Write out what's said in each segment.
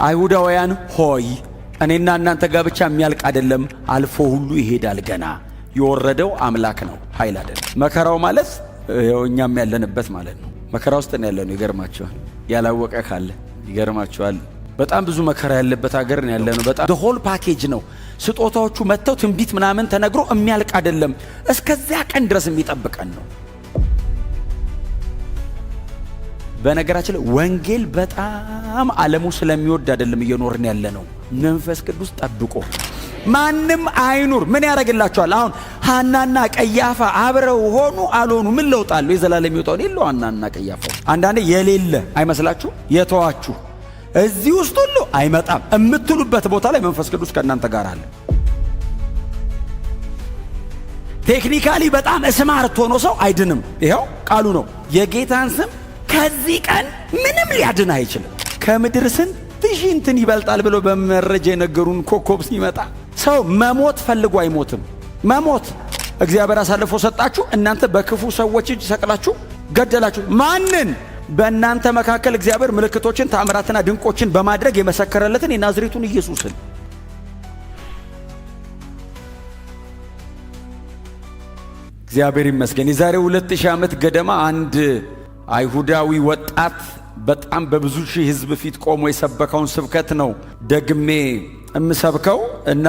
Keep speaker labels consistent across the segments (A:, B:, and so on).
A: አይሁዳውያን ሆይ፣ እኔና እናንተ ጋር ብቻ የሚያልቅ አይደለም፣ አልፎ ሁሉ ይሄዳል። ገና የወረደው አምላክ ነው፣ ኃይል አይደለም። መከራው ማለት ይኸው እኛም ያለንበት ማለት ነው። መከራ ውስጥ ነው ያለነው። ይገርማቸዋል። ያላወቀ ካለ ይገርማቸዋል። በጣም ብዙ መከራ ያለበት ሀገር ነው ያለነው። በጣም whole package ነው። ስጦታዎቹ መጥተው ትንቢት ምናምን ተነግሮ የሚያልቅ አይደለም። እስከዚያ ቀን ድረስ የሚጠብቀን ነው። በነገራችን ላይ ወንጌል በጣም ዓለሙ ስለሚወድ አይደለም እየኖርን ያለ ነው። መንፈስ ቅዱስ ጠብቆ ማንም አይኑር ምን ያደርግላቸዋል? አሁን ሐናና ቀያፋ አብረው ሆኑ አልሆኑ ምን ለውጥ አለው? የዘላለም ይወጣውን የለው ሐናና ቀያፋ። አንዳንዴ የሌለ አይመስላችሁ? የተዋችሁ እዚህ ውስጥ ሁሉ አይመጣም የምትሉበት ቦታ ላይ መንፈስ ቅዱስ ከእናንተ ጋር አለ። Technically በጣም smart ሆኖ ሰው አይድንም። ይኸው ቃሉ ነው። የጌታን ስም ከዚህ ቀን ምንም ሊያድን አይችልም። ከምድር ስንት ሺህ እንትን ይበልጣል ብሎ በመረጃ የነገሩን ኮከብ ሲመጣ ሰው መሞት ፈልጎ አይሞትም። መሞት እግዚአብሔር አሳልፎ ሰጣችሁ። እናንተ በክፉ ሰዎች እጅ ሰቅላችሁ ገደላችሁ። ማንን? በእናንተ መካከል እግዚአብሔር ምልክቶችን ተአምራትና ድንቆችን በማድረግ የመሰከረለትን የናዝሬቱን ኢየሱስን። እግዚአብሔር ይመስገን። የዛሬ 2000 ዓመት ገደማ አንድ አይሁዳዊ ወጣት በጣም በብዙ ሺህ ሕዝብ ፊት ቆሞ የሰበከውን ስብከት ነው ደግሜ የምሰብከው። እና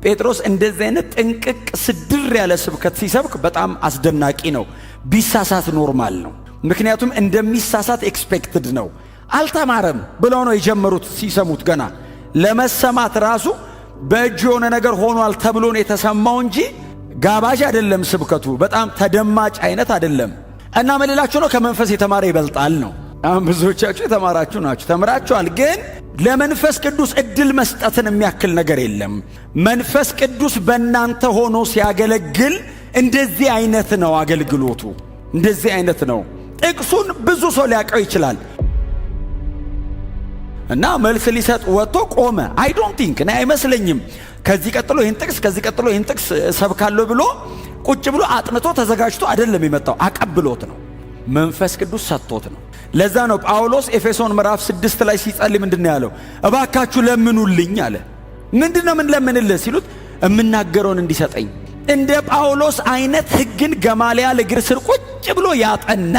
A: ጴጥሮስ እንደዚህ አይነት ጥንቅቅ ስድር ያለ ስብከት ሲሰብክ በጣም አስደናቂ ነው። ቢሳሳት normal ነው። ምክንያቱም እንደሚሳሳት expected ነው። አልተማረም ብለው ነው የጀመሩት። ሲሰሙት ገና ለመሰማት ራሱ በእጁ የሆነ ነገር ሆኗል ተብሎ ነው የተሰማው እንጂ ጋባዥ አይደለም ስብከቱ። በጣም ተደማጭ አይነት አይደለም። እና ምን ልላችሁ ነው? ከመንፈስ የተማረ ይበልጣል ነው። አሁን ብዙዎቻችሁ የተማራችሁ ናችሁ፣ ተምራችኋል። ግን ለመንፈስ ቅዱስ እድል መስጠትን የሚያክል ነገር የለም። መንፈስ ቅዱስ በእናንተ ሆኖ ሲያገለግል እንደዚህ አይነት ነው አገልግሎቱ፣ እንደዚህ አይነት ነው። ጥቅሱን ብዙ ሰው ሊያውቀው ይችላል። እና መልስ ሊሰጥ ወጥቶ ቆመ። I don't think፣ እኔ አይመስለኝም ከዚህ ቀጥሎ ይህን ጥቅስ፣ ከዚህ ቀጥሎ ይህን ጥቅስ ሰብካለሁ ብሎ ቁጭ ብሎ አጥንቶ ተዘጋጅቶ አይደለም የመጣው፣ አቀብሎት ነው። መንፈስ ቅዱስ ሰጥቶት ነው። ለዛ ነው ጳውሎስ ኤፌሶን ምዕራፍ 6 ላይ ሲጸልይ ምንድን ነው ያለው? እባካችሁ ለምኑልኝ አለ። ምንድን ነው የምንለምንልህ ሲሉት የምናገረውን እንዲሰጠኝ። እንደ ጳውሎስ አይነት ሕግን ገማልያል እግር ስር ቁጭ ብሎ ያጠና፣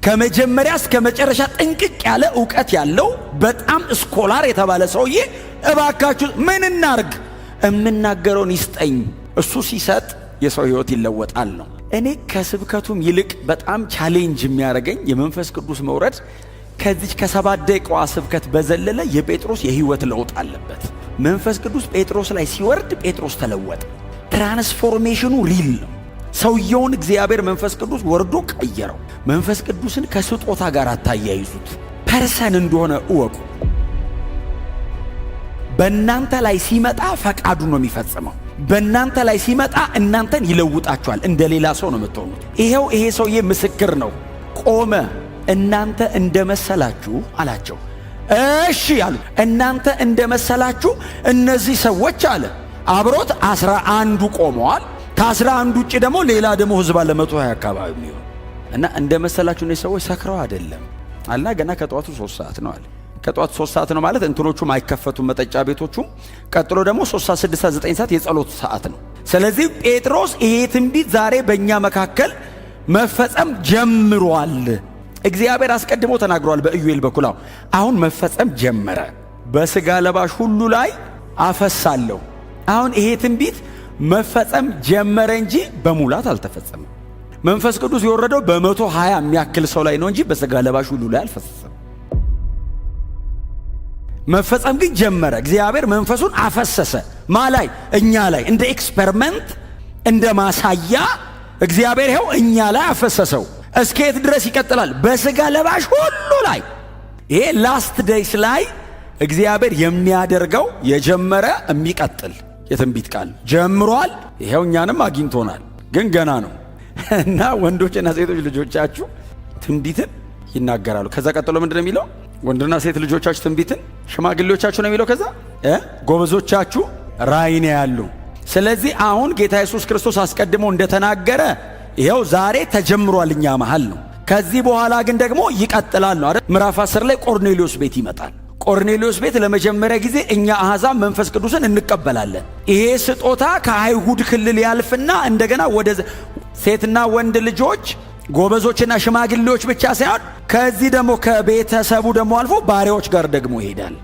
A: ከመጀመሪያ እስከ መጨረሻ ጥንቅቅ ያለ እውቀት ያለው፣ በጣም scholar የተባለ ሰውዬ እባካችሁ ምን እናርግ? የምናገረውን ይስጠኝ። እሱ ሲሰጥ የሰው ሕይወት ይለወጣል ነው። እኔ ከስብከቱም ይልቅ በጣም challenge የሚያደርገኝ የመንፈስ ቅዱስ መውረድ ከዚች ከ7 ደቂቃዋ ስብከት በዘለለ የጴጥሮስ የሕይወት ለውጥ አለበት። መንፈስ ቅዱስ ጴጥሮስ ላይ ሲወርድ ጴጥሮስ ተለወጠ። Transformation ኑ real ነው። ሰውየውን እግዚአብሔር መንፈስ ቅዱስ ወርዶ ቀየረው። መንፈስ ቅዱስን ከስጦታ ጋር አታያይዙት። Person እንደሆነ እወቁ። በእናንተ ላይ ሲመጣ ፈቃዱ ነው የሚፈጽመው። በእናንተ ላይ ሲመጣ እናንተን ይለውጣችኋል። እንደ ሌላ ሰው ነው የምትሆኑት። ይሄው ይሄ ሰውዬ ምስክር ነው። ቆመ። እናንተ እንደመሰላችሁ አላቸው። እሺ አሉ። እናንተ እንደመሰላችሁ እነዚህ ሰዎች አለ። አብሮት 11ዱ ቆመዋል። ከ11ዱ ውጭ ደግሞ ሌላ ደግሞ ህዝብ አለ፣ 120 አካባቢ የሚሆን። እና እንደመሰላችሁ እነዚህ ሰዎች ሰክረው አይደለም አልና ገና ከጠዋቱ 3 ሰዓት ነው አለ። ከጠዋቱ 3 ሰዓት ነው ማለት እንትኖቹም አይከፈቱም መጠጫ ቤቶቹም። ቀጥሎ ደግሞ 3 ሰዓት፣ 6 ሰዓት፣ 9 ሰዓት የጸሎት ሰዓት ነው። ስለዚህ ጴጥሮስ ይሄ ትንቢት ዛሬ በእኛ መካከል መፈጸም ጀምሯል። እግዚአብሔር አስቀድሞ ተናግሯል በኢዩኤል በኩል፣ አሁን መፈጸም ጀመረ። በስጋ ለባሽ ሁሉ ላይ አፈሳለሁ። አሁን ይሄ ትንቢት መፈጸም ጀመረ እንጂ በሙላት አልተፈጸመም። መንፈስ ቅዱስ የወረደው በ120 የሚያክል ሰው ላይ ነው እንጂ በስጋ ለባሽ ሁሉ ላይ አልፈሰሰም። መፈጸም ግን ጀመረ። እግዚአብሔር መንፈሱን አፈሰሰ። ማ ላይ? እኛ ላይ። እንደ experiment፣ እንደ ማሳያ እግዚአብሔር ይኸው እኛ ላይ አፈሰሰው። እስከ የት ድረስ ይቀጥላል? በስጋ ለባሽ ሁሉ ላይ። ይሄ last days ላይ እግዚአብሔር የሚያደርገው የጀመረ የሚቀጥል የትንቢት ቃል ጀምሯል። ይኸው እኛንም አግኝቶናል፣ ግን ገና ነው። እና ወንዶችና ሴቶች ልጆቻችሁ ትንቢትን ይናገራሉ። ከዛ ቀጥሎ ምንድን ነው የሚለው? ወንድና ሴት ልጆቻችሁ ትንቢትን፣ ሽማግሌዎቻችሁ ነው የሚለው። ከዛ ጎበዞቻችሁ ራእይን ያያሉ። ስለዚህ አሁን ጌታ ኢየሱስ ክርስቶስ አስቀድሞ እንደተናገረ ይኸው ዛሬ ተጀምሯል፣ እኛ መሃል ነው። ከዚህ በኋላ ግን ደግሞ ይቀጥላል ነው አይደል? ምዕራፍ 10 ላይ ቆርኔሌዎስ ቤት ይመጣል። ቆርኔሌዎስ ቤት ለመጀመሪያ ጊዜ እኛ አሕዛብ መንፈስ ቅዱስን እንቀበላለን። ይሄ ስጦታ ከአይሁድ ክልል ያልፍና እንደገና ወደ ሴትና ወንድ ልጆች፣ ጎበዞችና ሽማግሌዎች ብቻ ሳይሆን ከዚህ ደግሞ ከቤተሰቡ ደግሞ አልፎ ባሪያዎች ጋር ደግሞ ይሄዳል።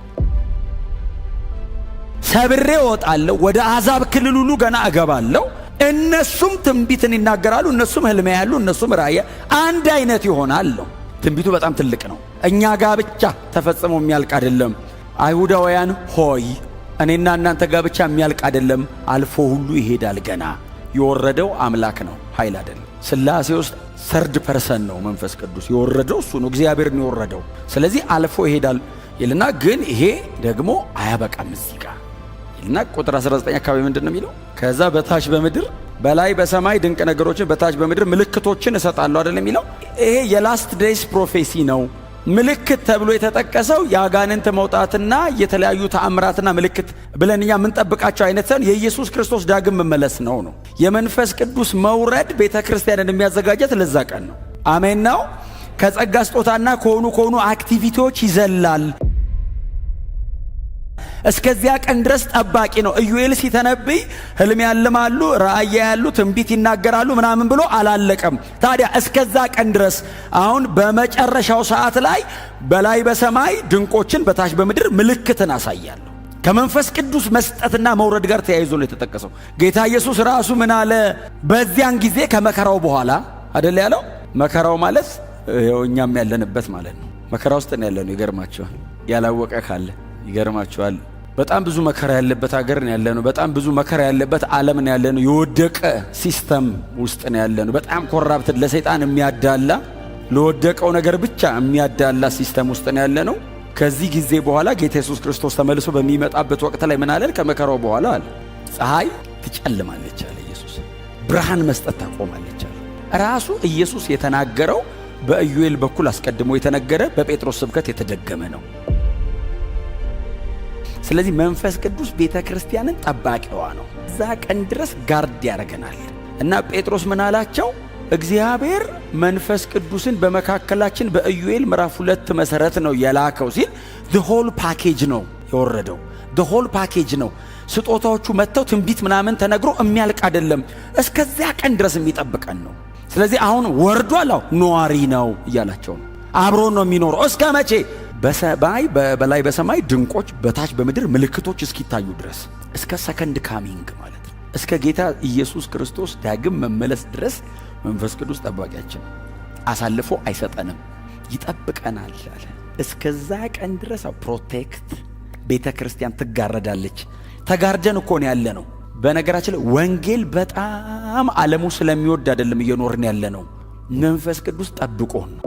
A: ሰብሬ እወጣለሁ፣ ወደ አሕዛብ ክልል ሁሉ ገና እገባለሁ። እነሱም ትንቢትን ይናገራሉ፣ እነሱም ህልም ያያሉ፣ እነሱም ራእይ፣ አንድ አይነት ይሆናል ነው። ትንቢቱ በጣም ትልቅ ነው። እኛ ጋር ብቻ ተፈጽሞ የሚያልቅ አይደለም። አይሁዳውያን ሆይ፣ እኔና እናንተ ጋር ብቻ የሚያልቅ አይደለም። አልፎ ሁሉ ይሄዳል። ገና የወረደው አምላክ ነው፣ ኃይል አይደለም። ሥላሴ ውስጥ third person ነው መንፈስ ቅዱስ። የወረደው እሱ ነው፣ እግዚአብሔር ነው የወረደው። ስለዚህ አልፎ ይሄዳል ይልና ግን ይሄ ደግሞ አያበቃም እዚህ ጋር ይልና ቁጥር 19 አካባቢ ምንድን ነው የሚለው? ከዛ በታች በምድር፣ በላይ በሰማይ ድንቅ ነገሮችን፣ በታች በምድር ምልክቶችን እሰጣለሁ አይደል የሚለው? ይሄ የ last days prophecy ነው። ምልክት ተብሎ የተጠቀሰው የአጋንንት መውጣትና የተለያዩ ተአምራትና ምልክት ብለን እኛ የምንጠብቃቸው አይነት ሳይሆን የኢየሱስ ክርስቶስ ዳግም መመለስ ነው። የመንፈስ ቅዱስ መውረድ ቤተ ክርስቲያንን የሚያዘጋጀት ለዛ ቀን ነው። አሜን ነው። ከጸጋ ስጦታና ከሆኑ activity ዎች ይዘላል። እስከዚያ ቀን ድረስ ጠባቂ ነው። ኢዩኤል ሲተነብይ ህልም ያልማሉ፣ ራእይ ያያሉ፣ ትንቢት ይናገራሉ ምናምን ብሎ አላለቀም። ታዲያ እስከዛ ቀን ድረስ አሁን በመጨረሻው ሰዓት ላይ በላይ በሰማይ ድንቆችን፣ በታች በምድር ምልክትን አሳያለሁ። ከመንፈስ ቅዱስ መስጠትና መውረድ ጋር ተያይዞ ነው የተጠቀሰው። ጌታ ኢየሱስ ራሱ ምን አለ? በዚያን ጊዜ ከመከራው በኋላ አደለ ያለው? መከራው ማለት ይኸው እኛም ያለንበት ማለት ነው። መከራ ውስጥ ነው ያለነው። ይገርማችኋል። ያላወቀ ካለ ይገርማችኋል። በጣም ብዙ መከራ ያለበት ሀገር ነው ያለነው። በጣም ብዙ መከራ ያለበት ዓለም ነው ያለነው። የወደቀ system ውስጥ ነው ያለነው። በጣም corrupted፣ ለሰይጣን የሚያዳላ፣ ለወደቀው ነገር ብቻ የሚያዳላ system ውስጥ ነው ያለነው። ከዚህ ጊዜ በኋላ ጌታ ኢየሱስ ክርስቶስ ተመልሶ በሚመጣበት ወቅት ላይ ምን አለን? ከመከራው በኋላ አለ፣ ፀሐይ ትጨልማለች አለ ኢየሱስ። ብርሃን መስጠት ታቆማለች አለ። ራሱ ኢየሱስ የተናገረው በኢዩኤል በኩል አስቀድሞ የተነገረ፣ በጴጥሮስ ስብከት የተደገመ ነው። ስለዚህ መንፈስ ቅዱስ ቤተ ክርስቲያንን ጠባቂዋ ነው። እዛ ቀን ድረስ guard ያደርገናል። እና ጴጥሮስ ምን አላቸው? እግዚአብሔር መንፈስ ቅዱስን በመካከላችን በኢዩኤል ምዕራፍ 2 መሰረት ነው የላከው ሲል the whole package ነው የወረደው። The whole package ነው። ስጦታዎቹ መጥተው ትንቢት ምናምን ተነግሮ የሚያልቅ አይደለም። እስከዚያ ቀን ድረስ የሚጠብቀን ነው። ስለዚህ አሁን ወርዷል፣ አዎ ነዋሪ ነው እያላቸው ነው። አብሮ ነው የሚኖረው። እስከ መቼ? በሰማይ፣ በላይ በሰማይ ድንቆች፣ በታች በምድር ምልክቶች እስኪታዩ ድረስ፣ እስከ second coming ማለት ነው። እስከ ጌታ ኢየሱስ ክርስቶስ ዳግም መመለስ ድረስ መንፈስ ቅዱስ ጠባቂያችን፣ አሳልፎ አይሰጠንም፣ ይጠብቀናል አለ። እስከዛ ቀን ድረስ protect፣ ቤተ ክርስቲያን ትጋረዳለች። ተጋርደን እኮ ነው ያለነው። በነገራችን ላይ ወንጌል በጣም ዓለሙ ስለሚወድ አይደለም እየኖርን ያለነው። መንፈስ ቅዱስ ጠብቆን ነው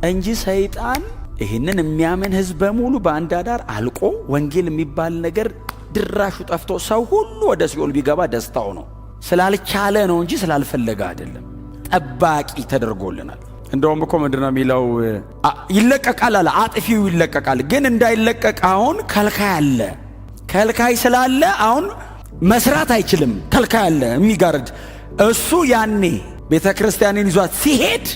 A: እንጂ ሰይጣን ይህንን የሚያምን ሕዝብ በሙሉ በአንድ አዳር አልቆ፣ ወንጌል የሚባል ነገር ድራሹ ጠፍቶ ሰው ሁሉ ወደ ሲኦል ቢገባ ደስታው ነው። ስላልቻለ ነው እንጂ ስላልፈለገ አይደለም። ጠባቂ ተደርጎልናል። እንደውም እኮ ምንድን ነው የሚለው? ይለቀቃል አለ፣ አጥፊው ይለቀቃል። ግን እንዳይለቀቅ አሁን ከልካይ አለ። ከልካይ ስላለ አሁን መስራት አይችልም። ከልካይ አለ የሚጋርድ። እሱ ያኔ ቤተ ክርስቲያንን ይዟት ሲሄድ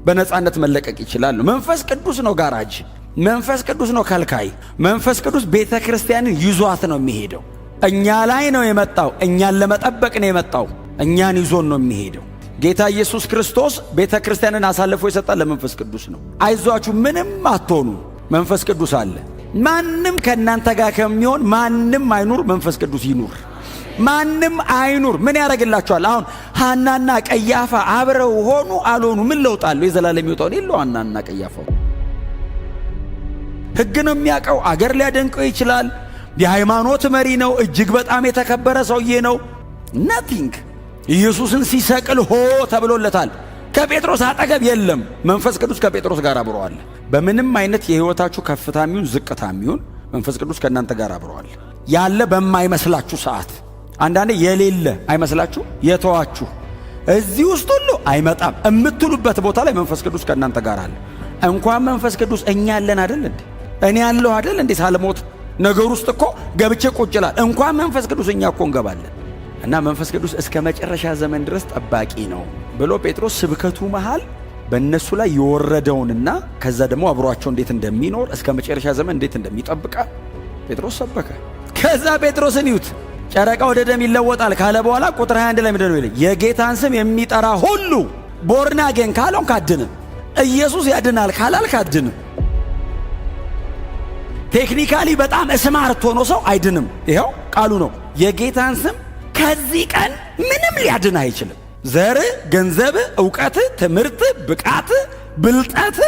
A: በነፃነት መለቀቅ ይችላል። መንፈስ ቅዱስ ነው ጋራጅ፣ መንፈስ ቅዱስ ነው ከልካይ። መንፈስ ቅዱስ ቤተ ክርስቲያንን ይዟት ነው የሚሄደው። እኛ ላይ ነው የመጣው። እኛን ለመጠበቅ ነው የመጣው። እኛን ይዞን ነው የሚሄደው። ጌታ ኢየሱስ ክርስቶስ ቤተ ክርስቲያንን አሳልፎ የሰጣት ለመንፈስ ቅዱስ ነው። አይዟችሁ፣ ምንም አትሆኑ፣ መንፈስ ቅዱስ አለ። ማንም ከእናንተ ጋር ከሚሆን ማንም አይኑር፣ መንፈስ ቅዱስ ይኑር። ማንም አይኑር፣ ምን ያደርግላችኋል? አሁን ሐናና ቀያፋ አብረው ሆኑ አልሆኑ ምን ለውጥ አለው? የዘላለም ሕይወት የለው ሐናና ቀያፋ። ሕግ ነው የሚያውቀው። አገር ሊያደንቀው ይችላል። የሃይማኖት መሪ ነው። እጅግ በጣም የተከበረ ሰውዬ ነው። Nothing። ኢየሱስን ሲሰቅል ሆ ተብሎለታል። ከጴጥሮስ አጠገብ የለም። መንፈስ ቅዱስ ከጴጥሮስ ጋር አብሮአል። በምንም አይነት የሕይወታችሁ ከፍታም ይሁን ዝቅታም ይሁን መንፈስ ቅዱስ ከእናንተ ጋር አብሮአል። ያለ በማይመስላችሁ ሰዓት፣ አንዳንዴ የሌለ አይመስላችሁ፣ የተዋችሁ፣ እዚህ ውስጥ ሁሉ አይመጣም የምትሉበት ቦታ ላይ መንፈስ ቅዱስ ከእናንተ ጋር አለ። እንኳን መንፈስ ቅዱስ እኛ ያለን አይደል እንዴ? እኔ ያለሁ አይደል እንዴ? ሳልሞት ነገር ውስጥ እኮ ገብቼ ቁጭ እላለሁ። እንኳን መንፈስ ቅዱስ እኛ እኮ እንገባለን። እና መንፈስ ቅዱስ እስከ መጨረሻ ዘመን ድረስ ጠባቂ ነው ብሎ ጴጥሮስ ስብከቱ መሃል በእነሱ ላይ የወረደውንና ከዛ ደግሞ አብሯቸው እንዴት እንደሚኖር እስከ መጨረሻ ዘመን እንዴት እንደሚጠብቃ ጴጥሮስ ሰበከ። ከዛ ጴጥሮስን ይዩት፣ ጨረቃ ወደ ደም ይለወጣል ካለ በኋላ ቁጥር 21 ላይ ምንድን ነው የሚለው? የጌታን ስም የሚጠራ ሁሉ born again ካልሆንክ አትድንም። ኢየሱስ ያድናል ካላልክ አትድንም። Technically በጣም smart ሆኖ ሰው አይድንም። ይኸው ቃሉ ነው። የጌታን ስም ከዚህ ቀን ምንም ሊያድን አይችልም። ዘር፣ ገንዘብ፣ እውቀት፣ ትምህርት፣ ብቃት፣ ብልጠት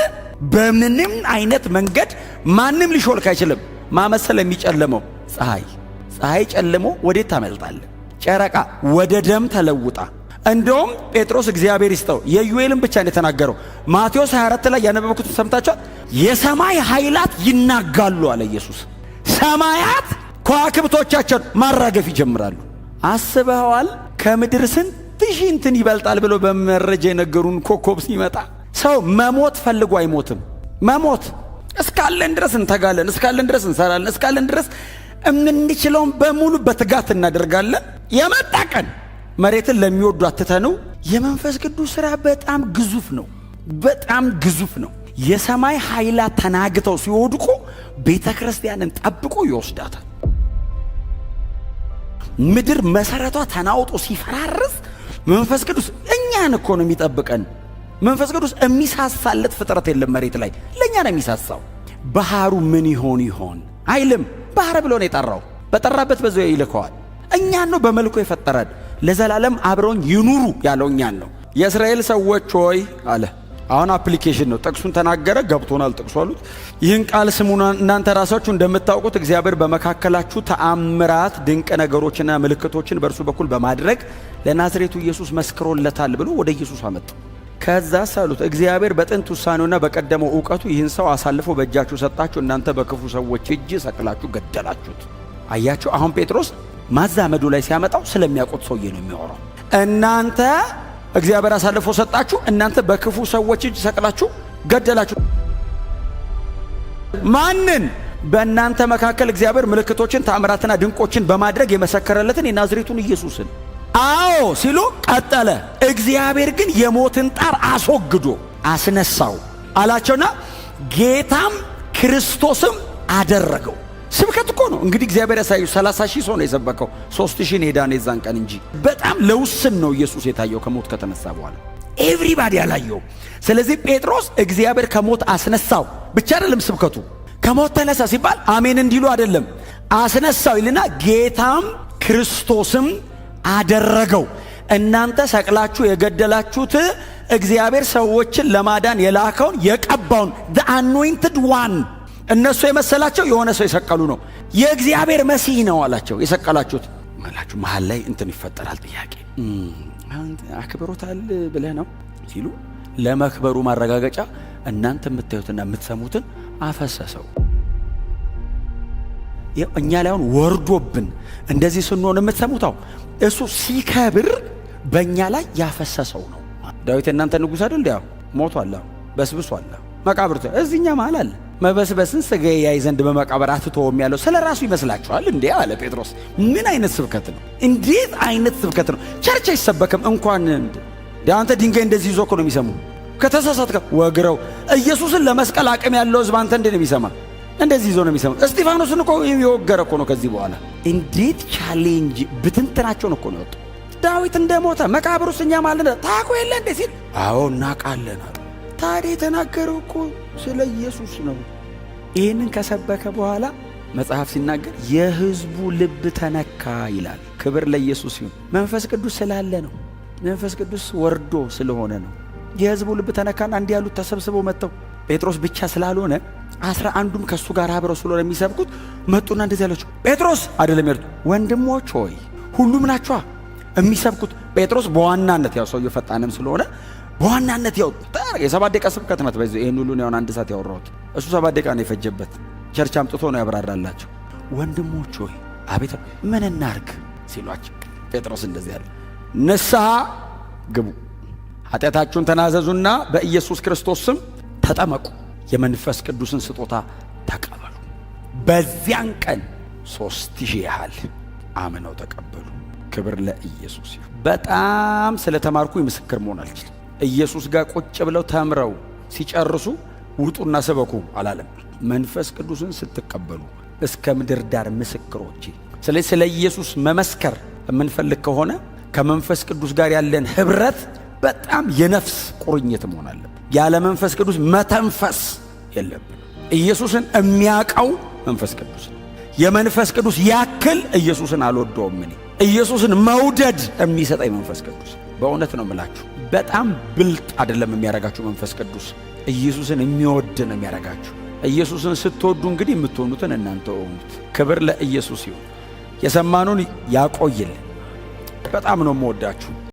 A: በምንም አይነት መንገድ ማንም ሊሾልክ አይችልም። ማመሰል የሚጨልመው ፀሐይ፣ ፀሐይ ጨልሞ ወዴት ታመልጣለህ? ጨረቃ ወደ ደም ተለውጣ። እንደውም ጴጥሮስ እግዚአብሔር ይስጠው የኢዩኤልን ብቻ ነው የተናገረው። ማቴዎስ 24 ላይ ያነበብኩትን ሰምታችኋል። የሰማይ ኃይላት ይናጋሉ አለ ኢየሱስ። ሰማያት ከዋክብቶቻቸውን ማራገፍ ይጀምራሉ። አስበኸዋል? ከምድር ስንት ሺህ እንትን ይበልጣል ብሎ በመረጃ የነገሩን ኮከብ ሲመጣ ሰው መሞት ፈልጎ አይሞትም። መሞት እስካለን ድረስ እንተጋለን፣ እስካለን ድረስ እንሰራለን፣ እስካለን ድረስ የምንችለውን በሙሉ በትጋት እናደርጋለን። የመጣ ቀን መሬትን ለሚወዱ አትተነው። የመንፈስ ቅዱስ ሥራ በጣም ግዙፍ ነው፣ በጣም ግዙፍ ነው። የሰማይ ኃይላት ተናግተው ሲወድቁ ቤተ ክርስቲያንን ጠብቆ ይወስዳታል። ምድር መሰረቷ ተናውጦ ሲፈራርስ መንፈስ ቅዱስ እኛን እኮ ነው የሚጠብቀን። መንፈስ ቅዱስ የሚሳሳለት ፍጥረት የለም መሬት ላይ፣ ለእኛ ነው የሚሳሳው። ባህሩ ምን ይሆን ይሆን አይልም። ባህር ብሎ ነው የጠራው። በጠራበት በዚያው ይልከዋል። እኛን ነው በመልኩ የፈጠረን። ለዘላለም አብረውን ይኑሩ ያለው እኛን ነው። የእስራኤል ሰዎች ሆይ አለ። አሁን application ነው። ጥቅሱን ተናገረ፣ ገብቶናል ጥቅሱ አሉት። ይህን ቃል ስሙ፣ እናንተ ራሳችሁ እንደምታውቁት እግዚአብሔር በመካከላችሁ ተአምራት፣ ድንቅ ነገሮችና ምልክቶችን በእርሱ በኩል በማድረግ ለናዝሬቱ ኢየሱስ መስክሮለታል ብሎ ወደ ኢየሱስ አመጡ። ከዛ ሳሉት እግዚአብሔር በጥንት ውሳኔውና በቀደመው እውቀቱ ይህን ሰው አሳልፎ በእጃችሁ ሰጣችሁ፣ እናንተ በክፉ ሰዎች እጅ ሰቅላችሁ ገደላችሁት። አያችሁ፣ አሁን ጴጥሮስ ማዛመዱ ላይ ሲያመጣው ስለሚያውቁት ሰውዬ ነው የሚያወራው። እናንተ እግዚአብሔር አሳልፎ ሰጣችሁ፣ እናንተ በክፉ ሰዎች እጅ ሰቅላችሁ ገደላችሁ። ማንን? በእናንተ መካከል እግዚአብሔር ምልክቶችን ተአምራትና ድንቆችን በማድረግ የመሰከረለትን የናዝሬቱን ኢየሱስን። አዎ ሲሉ ቀጠለ። እግዚአብሔር ግን የሞትን ጣር አስወግዶ አስነሳው አላቸውና ጌታም ክርስቶስም አደረገው። ስብከት እኮ ነው እንግዲህ እግዚአብሔር ያሳዩ። 30 ሺህ ሰው ነው የሰበከው፣ 3,000 ሄዳን የዛን ቀን እንጂ በጣም ለውስን ነው ኢየሱስ የታየው ከሞት ከተነሳ በኋላ everybody አላየው። ስለዚህ ጴጥሮስ እግዚአብሔር ከሞት አስነሳው ብቻ አይደለም ስብከቱ። ከሞት ተነሳ ሲባል አሜን እንዲሉ አይደለም፣ አስነሳው ይልና ጌታም ክርስቶስም አደረገው። እናንተ ሰቅላችሁ የገደላችሁት እግዚአብሔር ሰዎችን ለማዳን የላከውን የቀባውን the anointed one፣ እነሱ የመሰላቸው የሆነ ሰው የሰቀሉ ነው። የእግዚአብሔር መሲህ ነው አላቸው። የሰቀላችሁት አላችሁ። መሀል ላይ እንትን ይፈጠራል ጥያቄ። አክብሮታል ብለህ ነው ሲሉ ለመክበሩ ማረጋገጫ እናንተ የምታዩትና የምትሰሙትን አፈሰሰው። እኛ ላይ አሁን ወርዶብን እንደዚህ ስንሆን የምትሰሙት እሱ ሲከብር በእኛ ላይ ያፈሰሰው ነው። ዳዊት እናንተ ንጉሥ አይደል? ያው ሞቷል፣ በስብሷል፣ መቃብር እዚህኛ መሃል አለ። መበስበስን ሥጋዬ ያይ ዘንድ በመቃብር አትተወውም ያለው ስለ ራሱ ይመስላችኋል እንዴ? አለ ጴጥሮስ። ምን አይነት ስብከት ነው? እንዴት አይነት ስብከት ነው? Church አይሰበክም እንኳን አንተ ድንጋይ እንደዚህ ይዞ እኮ ነው የሚሰሙ። ከተሳሳትከ ወግረው ኢየሱስን ለመስቀል አቅም ያለው ሕዝብ አንተ እንዴት ነው የሚሰማ? እንደዚህ ይዞ ነው የሚሰማ። እስጢፋኖስን እኮ የወገረ እኮ ነው። ከዚህ በኋላ እንዴት challenge ብትንትናቸውን እኮ ነው የወጡ። ዳዊት እንደሞተ መቃብር ውስጥ እኛ ማለት ታውቁ የለ እንዴ ሲል አዎ እናውቃለን። ታዲያ የተናገረው እኮ ስለ ኢየሱስ ነው። ይህንን ከሰበከ በኋላ መጽሐፍ ሲናገር የሕዝቡ ልብ ተነካ ይላል። ክብር ለኢየሱስ ይሁን። መንፈስ ቅዱስ ስላለ ነው። መንፈስ ቅዱስ ወርዶ ስለሆነ ነው። የሕዝቡ ልብ ተነካና እንዲህ ያሉት ተሰብስበው መጥተው ጴጥሮስ ብቻ ስላልሆነ 11ዱም ከእሱ ጋር አብረው ስለሆነ የሚሰብኩት መጡና እንደዚህ ያለችው ጴጥሮስ አይደለም ያሉት፣ ወንድሞች ሆይ ሁሉም ናቸዋ የሚሰብኩት። ጴጥሮስ በዋናነት ያው ሰውየው ፈጣንም ስለሆነ በዋናነት ያው የ7 ደቂቃ ስብከት ናት። በዚህ ይህን ሁሉን ያውን አንድ ሰዓት ያወራሁት እሱ 7 ደቂቃ ነው የፈጀበት። Church አምጥቶ ነው ያብራራላቸው። ወንድሞች ሆይ አቤት፣ ምን እናርግ ሲሏቸው ጴጥሮስ እንደዚህ ያለ ንስሐ ግቡ፣ ኃጢአታችሁን ተናዘዙና በኢየሱስ ክርስቶስ ስም ተጠመቁ፣ የመንፈስ ቅዱስን ስጦታ ተቀበሉ። በዚያን ቀን 3,000 ያህል አምነው ተቀበሉ። ክብር ለኢየሱስ ይሁን። በጣም ስለተማርኩ ምስክር መሆን አልችልም። ኢየሱስ ጋር ቁጭ ብለው ተምረው ሲጨርሱ ውጡና ስበኩ አላለም። መንፈስ ቅዱስን ስትቀበሉ እስከ ምድር ዳር ምስክሮቼ። ስለዚህ ስለ ኢየሱስ መመስከር የምንፈልግ ከሆነ ከመንፈስ ቅዱስ ጋር ያለን ኅብረት በጣም የነፍስ ቁርኝት መሆን አለብን። ያለ መንፈስ ቅዱስ መተንፈስ የለብን። ኢየሱስን የሚያቀው መንፈስ ቅዱስ ነው። የመንፈስ ቅዱስ ያክል ኢየሱስን አልወደውም እኔ። ኢየሱስን መውደድ የሚሰጠኝ መንፈስ ቅዱስ። በእውነት ነው የምላችሁ፣ በጣም ብልጥ አይደለም የሚያረጋችሁ መንፈስ ቅዱስ። ኢየሱስን የሚወድ ነው የሚያረጋችሁ። ኢየሱስን ስትወዱ እንግዲህ የምትሆኑትን እናንተ ሆኑት። ክብር ለኢየሱስ ይሁን። የሰማኑን ያቆይልን። በጣም ነው የምወዳችሁ።